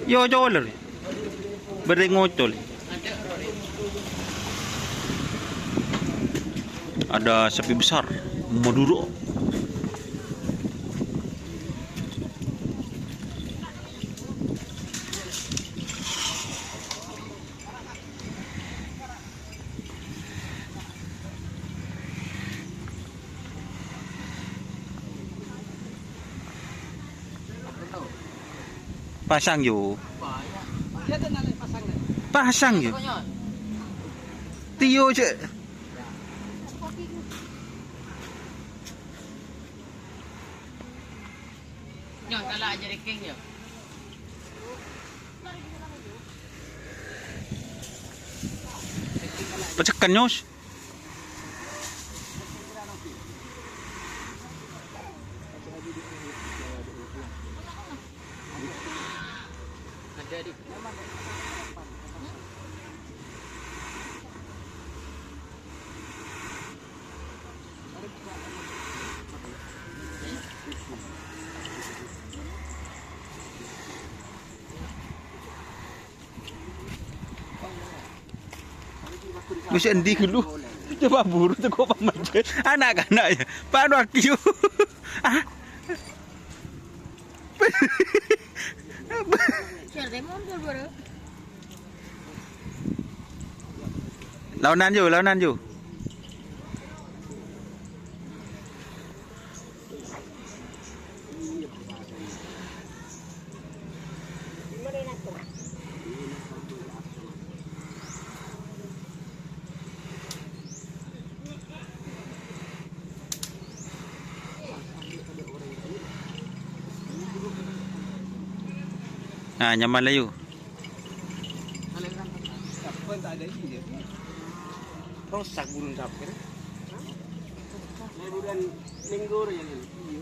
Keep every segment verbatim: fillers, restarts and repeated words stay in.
Yo, colo'. Bâdâ ngocol. Ada sapi besar, Madura. Pasang, yo. Pasang, yo. Tio, cek. Nyong, kala aja reking, yo. Pecekan, Nyos. Wis endi ghâllu? Coba buru teko pamaja. Anak-anak ya. Panu aki yo. Ah. Laonan yo, laonan yo. Nah, nyaman layu. Rosak burung sapi. Liburan minggu ya, iya.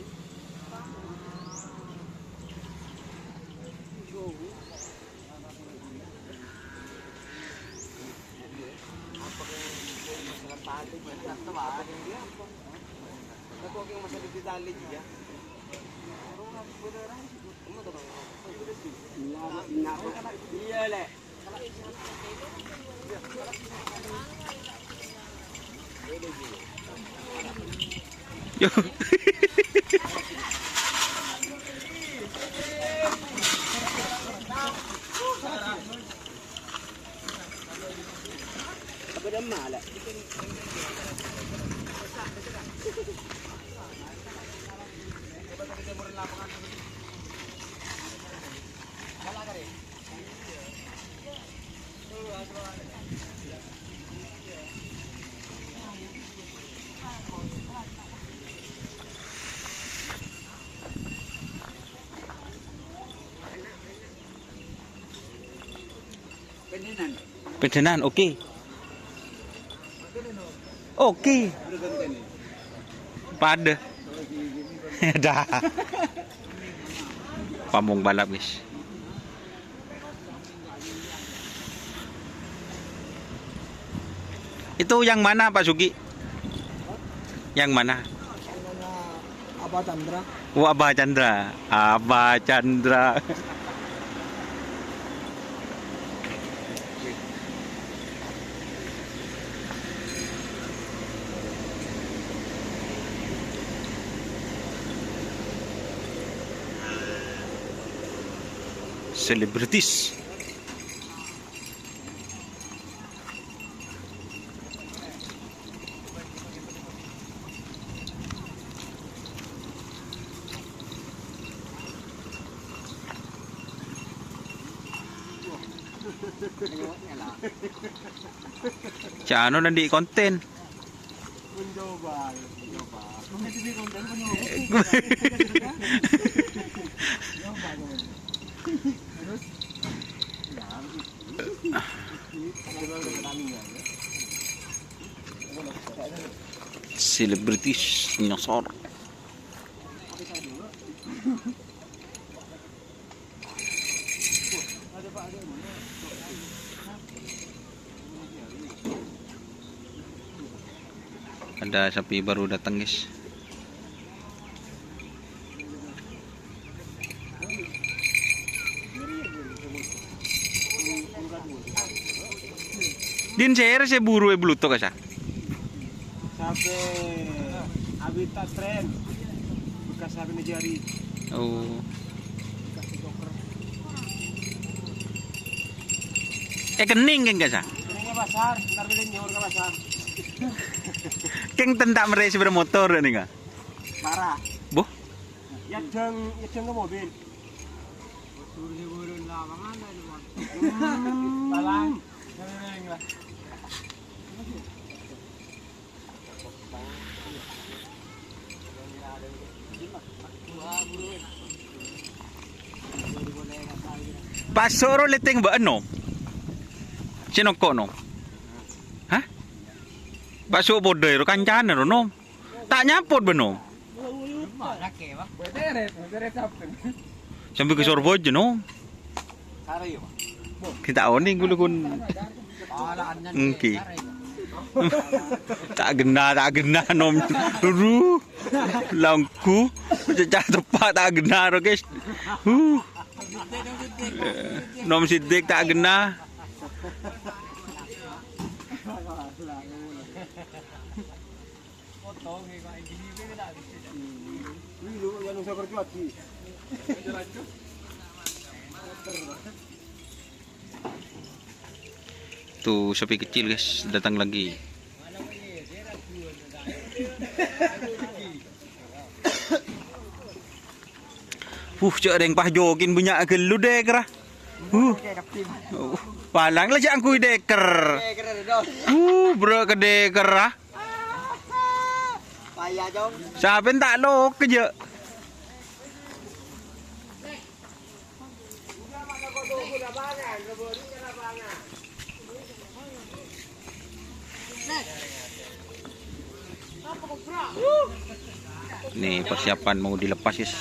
Iya, Lè'. Yo. Pèdhânan, oke. Oke. Padâ. Dah. Pamong balap, guys. Itu yang mana, Pak Sugi? Yang mana? Abah Chandra. Oh, Abah Chandra. Abah Chandra. Selebritis. Cano nanti konten. Mencoba, mencoba. Selebritis nyosor. Ada sapi baru datang, guys. Din sèra sè buru è Bluto, kassa'? Sampè' abit ta' tren. Bekas sampè' jari. Oh. Bekas joker. Eh, kenning, keng, kassa'? Kenning ka pasar, entar bilâ nyor ka pasar. Keng ten ta' merrè sè bermotor, ning, ka? Para. Boh. Ya, dang, ya, dang ka mobil. Palang. Paso' ro lètèng bâ'en, no? Sè noko', no? Hah? Paso' podâ ro kancana ro, no? Ta' nyapot bâ'en, no? Sambi ka Sorbhâjâ, no? Kita onèng ghulâ ghun. Èngghi. Ta' ghenna, ta' ghenna, nom. Aduh. Langghu. Cecah teppa' ta' ghenna, ro, guys. Huh. Nom Siddiq ta' ghenna. Tuh, sapi kecil, guys, datang lagi. Huh, cè' rèng pas jokin bânnya' ghâllu dèkèra. Huh. Oh, palang la jhâ' angghuy dèkèr. Huh, bro ka dèkèra. Sapèn ta' lok jhâ'. Ini persiapan mau dilepas, guys.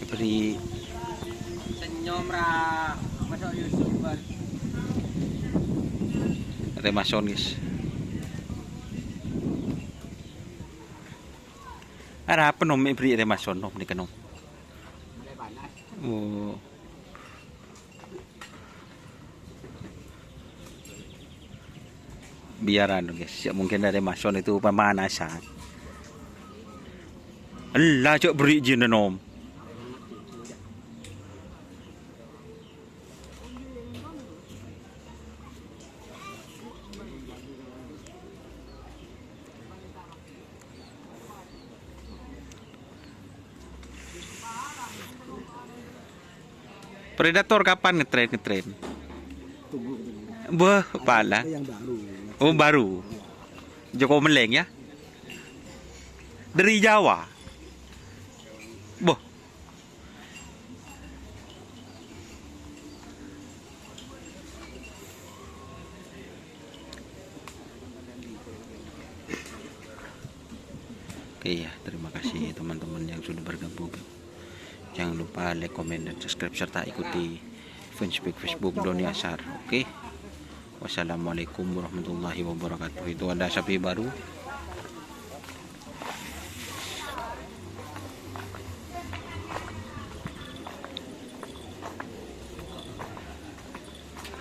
Diberi senyum, ra. Masuk Yusuf, Bar. Remason, guys. Arapa, Nom, mè' beri remason, Nom, nèka, Nom? Oh. Biar anu, guys, ya mungkin dari Mason itu pemanasan. Ella, cok, beri jin, Nom. Predator kapan ngetren, ngetren? Beh, pala. Ada yang baru. Oh, baru. Joko Meleng, ya? Dari Jawa. Boh. Oke ya, terima kasih teman-teman yang sudah bergabung. Jangan lupa like, komen, dan subscribe, serta ikuti fanspage Facebook Doni Asar. Oke. Wassalamualaikum warahmatullahi wabarakatuh. Itu ada sapi baru.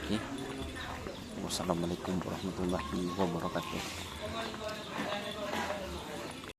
Oke. Wassalamualaikum warahmatullahi wabarakatuh.